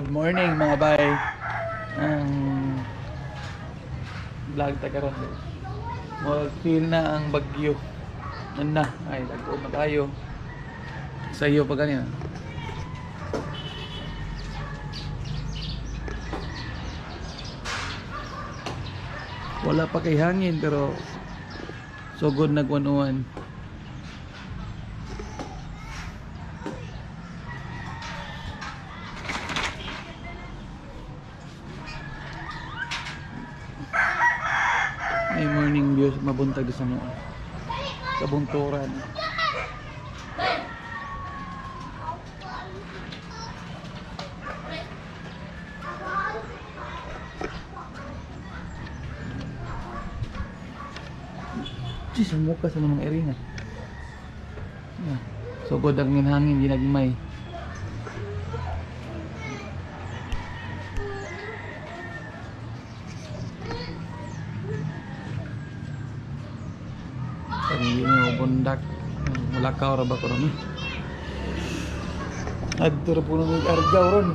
Good morning mga bay. Ang vlog ta karon. Mo feel na ang bagyo. Nan na, ay nag-uom na tayo. Sa iyo pa ganyan. Wala pa kay hangin pero sugod nagwan-uwan. May morning view sa mabuntag sa mga kabunturan. Jeez, ang mukha sa mga area. Yeah. Sugod ang hangin, ginagmay. Hindi na bundak. Mulakaw ra ba ko ron? Adto ra po nang Argao ron.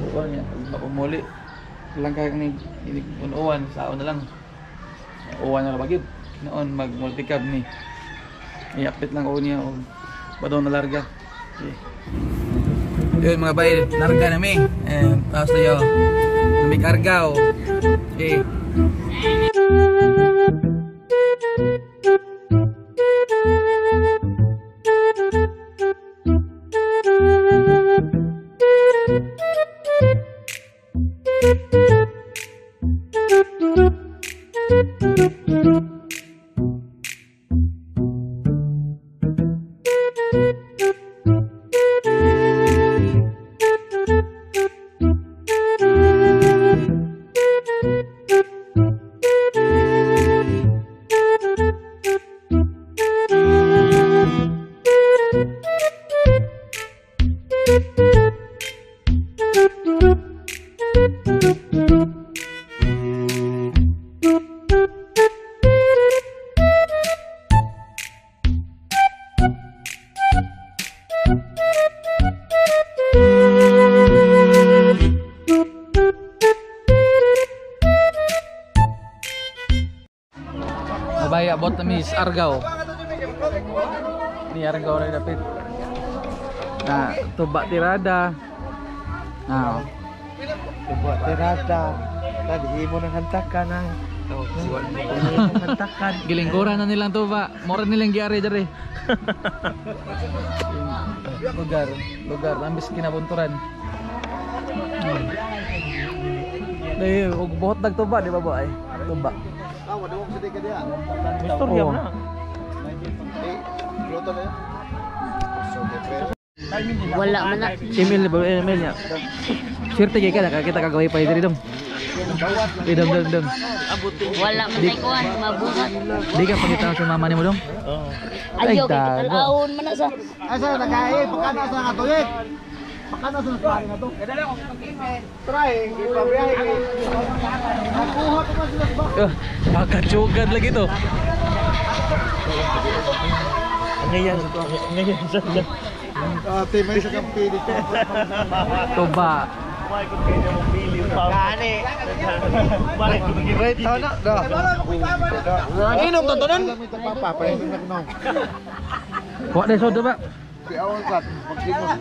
So niya, pag maumuli lang kay ni unuan sao na lang. Uwan na ra bagid. Noon mag multicab ni. Iapit lang ko niya og badong na larga. Okay. Yun mga bay, larga na mi. And tapos tayo. Namig Argao. Okay. Mabay, abot na mis Argao. Ni Argao rin dapit. Na tuba tirada. Ah. Tuba tirada. Tadi mo nang hantakan ang. Hantakan. Gilingkuran na nilang tuba. Mora nilang giari diri. Lugar, lugar ambis kinabunturan. Dai og buhot dag tuba di ba ba ay? Tuba. Istorya mo na. Wala man na. Email ba email niya? Swerte kay ka nakakita ka wifi diri dong. Dong dong dong. Wala man tay kuan mabuhat. Di ka pangita sa mama nimo dong. Oo. Ayaw kay katalawon man na sa. Asa na kay pakana sa nga tuyit. Pakana sa pare na to. Try, ipabiyahe kay. Nakuha ko man sila ba? Makachugad lagi to. Ngayon, ngayon sa. Ate, may sa kampi dito. Tuba. Gani. Wait, na. Inom to tonon. Papa, pa na. Kuha dai sodo ba? Si awon sa pagkingon.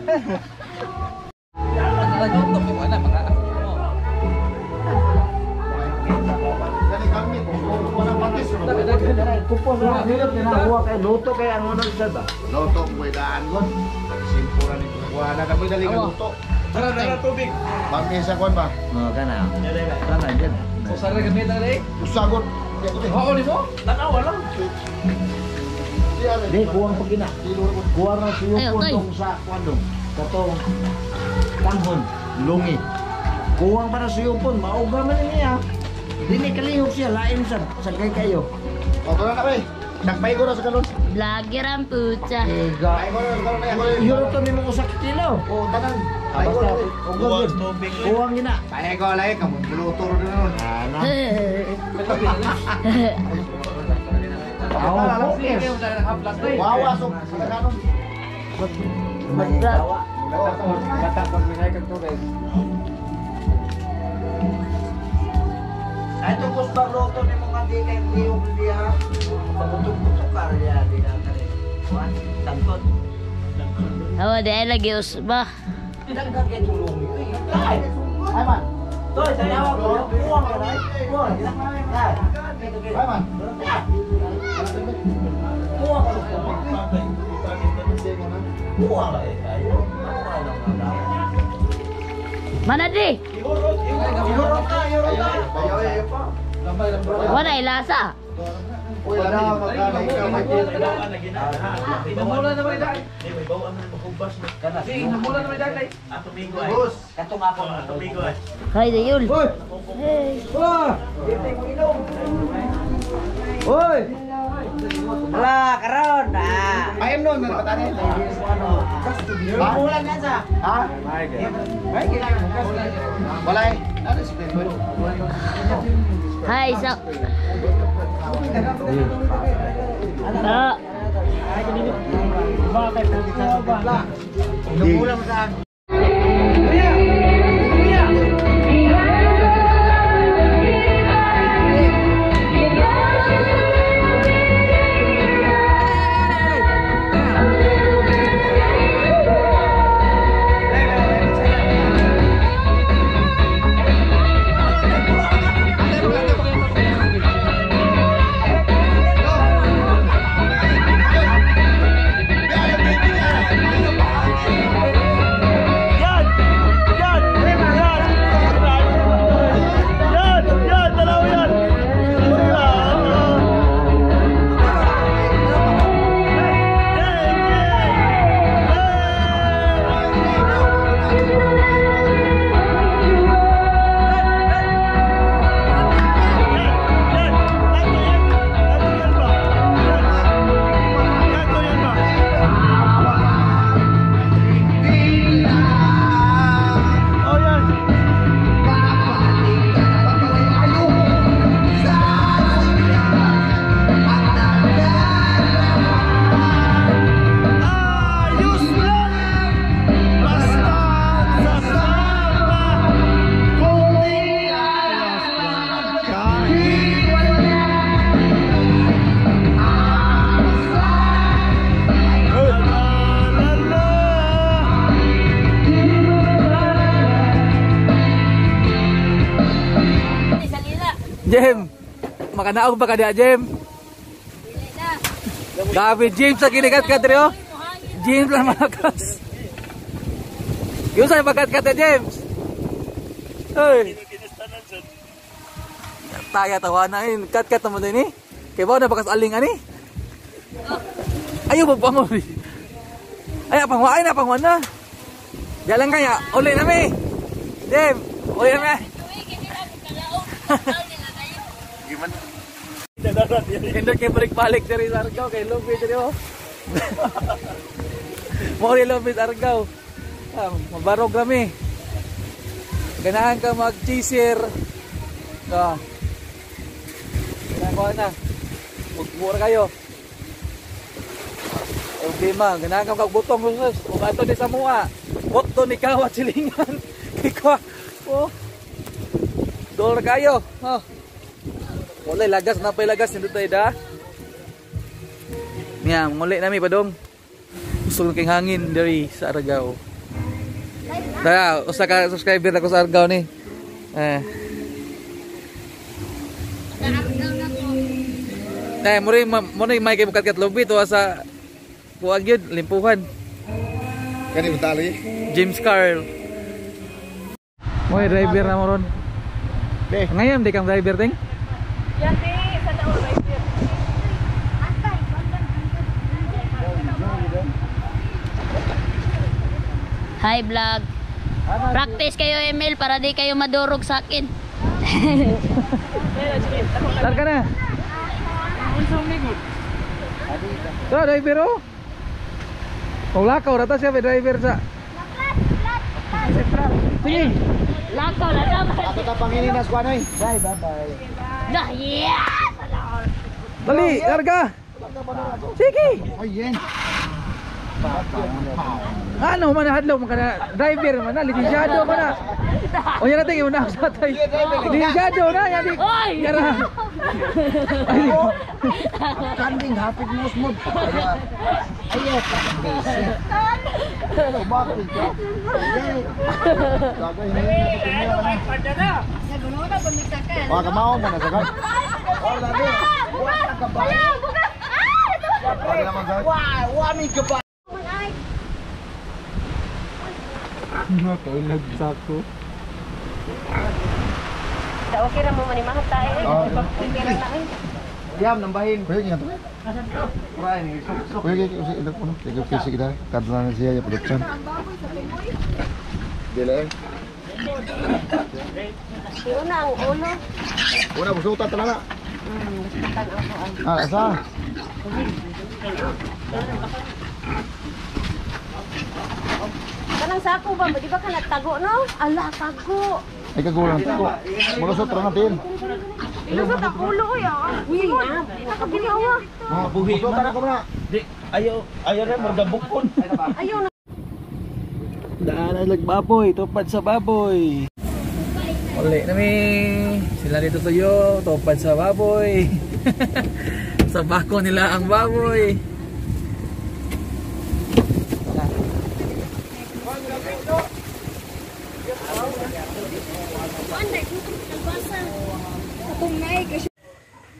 Luto kay ang unang sa ba? Luto ko daan gon. Simpura ni kuha na kami dali ka luto. Tara tubig. Pamisa kon ba? Oh, kana. Kana dyan. Usara gamit na dai. Usagon. Oo nimo? Tanawa lang. Di kuwang pagina. Kuwang na siyo dong sa kuan dong. Katong tanghon, lungi. Kuwang para siyupon, mauga man niya. Dili kalihok siya lain sa sagay kayo. Oto na kami. Nagpay ko na sa kanon. Vlogger ang putya. Ega. Euro to nimo usa ka kilo. Oo, tanan. Basta kuwang kuwang gina. Pahay ko lay kamo luto ro nun. Ana. Oh, Wawa so sa kanon. May dawa. Bata ko minay kag tubig. Ay to kus barloto ni mga di kay lihok diha. Pagutok-gutok ka diha di na kare. Kuan tangkot. Hawa di ay lagi usba. Dagdag kay tulong. Ay man. Toy, tanawa ko. Kuwang ka na. Kuwang. Ay. Ay man. Kuwang ka. Kuwang ka. Mana di? Ihurot ka, ihurot ka. Wala ilasa. Wala magkano ikaw Inamula na may dai. Inamula na may dai. Boss. Katong ako. Hay dayul. Hoy. Ah! Hoy. Wala, karon. Ah. Ayam nun, nakatani. Bulan na sa. Ha? Wala eh. Ano si Playboy? Hay sa. Ah, Numulang sa Jem, makanaog ba ka diha, Jem? Grabe, James sa kinikat ka diri oh. James lang malakas. Yun sa pagkat ka James. Hoy. Taya tawa na yun. Kat-kat naman din eh. Kaya ba na bakas aling ani? Ayaw ba mo? Ay, pangwa ay na pangwa na. Jalan kaya, uli na mi. Jem, uli na mi. Hindi kayo balik-balik diri sa Argao kay Lupi diri oh. Mo rin Lupi sa Argao. Ah, mabarog kami. Ganahan ka mag-chaser. Ah. Ganahan ko na. Magmura kayo. Problema, ganahan ka magbutong sus. Kung ato ni sa mua. Botto ni kawat silingan. Ikaw. Oh. Dollar kayo. Oh. Wala lagas na pa lagas nindot tayo da. Niya, muli nami padong. Gusto kong hangin diri sa Argao. Tara, usa ka subscriber ako sa Argao ni. Eh. Nay, mo rin may kay bukat kat lobby to sa kuan gyud limpuhan. Kani batali. James Carl. Moy driver na mo ron. Ngayon di kang driver ting? Hi vlog. Practice kayo Emil para di kayo madurog sa akin. Tar ka na. Tara driver oh. Kung lakaw rata siya may driver sa. Sige. Lakaw na dapat. Ato ta pangilinas ko anoy. Bye bye bye. Dah yeah. Dali, larga. Sige. Ay yen. Ano man hadlaw man kana driver man na lisensyado man na. O yan natin una sa tay. Lisensyado na yan di. Oy! Yara. Ay, Kanding hapit mo smooth. Ayaw ka basic. Bakit ka? Gagay na. Wah, kamao mo na sa kan. Wala, bukas! Ah! Wala naman sa. Wah, wami ka ba? Nakaulag sako. Okay ra mo manimahap tayo. Ah, na eh. Yam nambahin. Kuya ingat ko. Kuya kaya kasi ilag ko no. Kaya kasi kita kadlan na siya ya production. Dili. Una ang ulo. Una busutan talaga. Ah, asa? Kanang sako ba? Di ba ka nagtago no? Ala, tago. Ay kagulang ko. Mulusot ra natin. Ilusot ang ulo oy ah. Uy, nakabili awa. Buhi. Busutan ako na. Di, ayaw, ayaw na magdabukon. Ayaw na. Daan ang lagbaboy, tupad sa baboy. Uli nami. Sila dito sa'yo, tupad sa baboy. Sa bako nila ang baboy.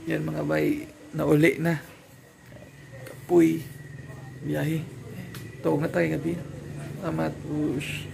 Yan mga bay, nauli na. Kapoy. Biyahe. Tuog na tayo gabi. Salamat. Ush.